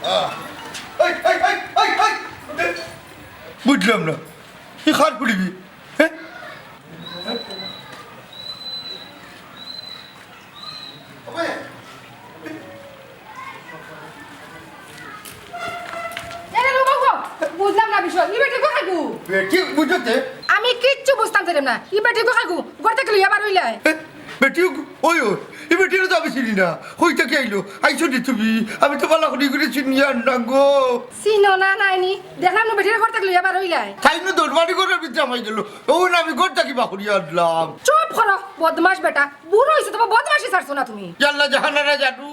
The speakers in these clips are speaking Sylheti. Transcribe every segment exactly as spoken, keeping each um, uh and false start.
এই, এই, এই, এই, এই! বুঝলাম না, তুই কার ফুড়ি বি? হ্যাঁ? এরে বাবা গো, বুঝলাম না বিষয়। ই বেটি কোথায় গো? বেটি বুঝতে? আমি কিচ্ছু বুঝতাম চাইলাম না। ই বেটি কোথায় গো? ঘর থাকি লইয়া বার অইলায়। এ, বেটি, ওই, ওই, ই বেটিরে তো আমি চিনি না। কই থাকি আইলো? আইছো নি তুমি? আমি তো বালা করি করি চিনি আর না গো। চিনো না নাইনি? দেখলাম না বেটিরে ঘর থাকি লইয়া বার অইলায়। তাই না দরবারি ঘরর ভিতরে হামাই গেল। ও না আমি ঘর থাকি বার করিয়া আনলাম। চুপ করো, বদমাশ বেটা। বুড়া অইছো, তোমার বদমাশি ছাড়ছো না তুমি। ইয়াল্লা জাহানারা জাদু,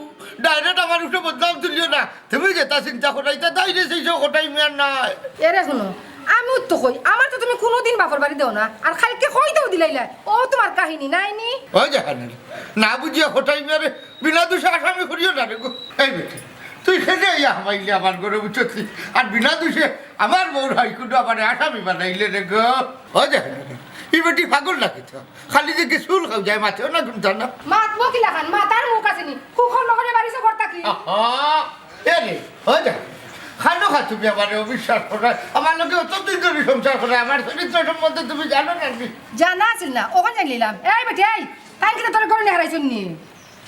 direct আমার উপরে বদনাম তুলিও না। তুমি যেটা চিন্তা করাইতা তাই রে সেই সব কটাই মিয়ার নাই। এরে হুনো, আমিও তো কই, আমার তো তুমি কোনোদিন বাপর বাড়ি দেও না, আর কাইলকে কই দেও দিলাইলা, ও তোমার কাহিনী নাইনি? ওই জাহানারা, না বুঝিয়া কটাই মিয়ারে বিনা দোষে আসামি করিও না রে গো। এই বেটি, তুই খেতে আইয়া হামাইলে আমার ঘরে বুঝছস নি? আর বিনা দোষে আমার বউর হাইকুটো আমারে আসামি বানাইলে রে গো। ওই জাহানারা, ই বেটি পাগল নাকি তো? খালি যে কি চুল খাও যায়, মাতেও না ঘুমতা না। মাতবো কি লাখান? মাতার মুখ আছে নি? কুকুর লগরে বাড়িছো ঘর থাকি। আহা, এ রে, হয় না? খানো খা তুমি আমারে অবিশ্বাস করায়। আমার লগে অতদিন ধরি সংসার করে, আমার চরিত্র সম্বন্ধে তুমি জানো না নি? জানা আছিল না, অখন জানিলাম। এই বেটি, এই, তাই কিতা তোর ঘরে নিয়া হারাইছইন নি?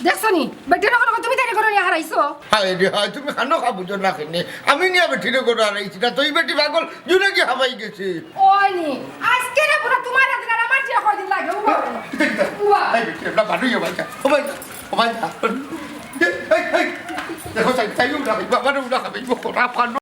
দেখছো নি? বেটির অখন তুমি তাইরে ঘরে নিয়া হারাইছো। হায় রে হায়, তুমি খানো খা বুঝো না কেনে? আমি নিয়া বেটিরে ঘরে হারাইছি না, তো ই বেটি পাগল জুড়ে কি হামাই গেছে। ওই নি, আজকে রে বুড়া তোমার আদিন আর আমার যে কয়দিন লাগে, উবা। কিতা, কিতা? উবা। এই বেটি, আমরা বাড়ি যাই, ভাই যা। ও ভাই যা, ও ভাই যা। এই, এই, এই, দেখো, চাই, চাই, উড়া খাইবো, আবার উড়া খাইবো, খোরা পানো।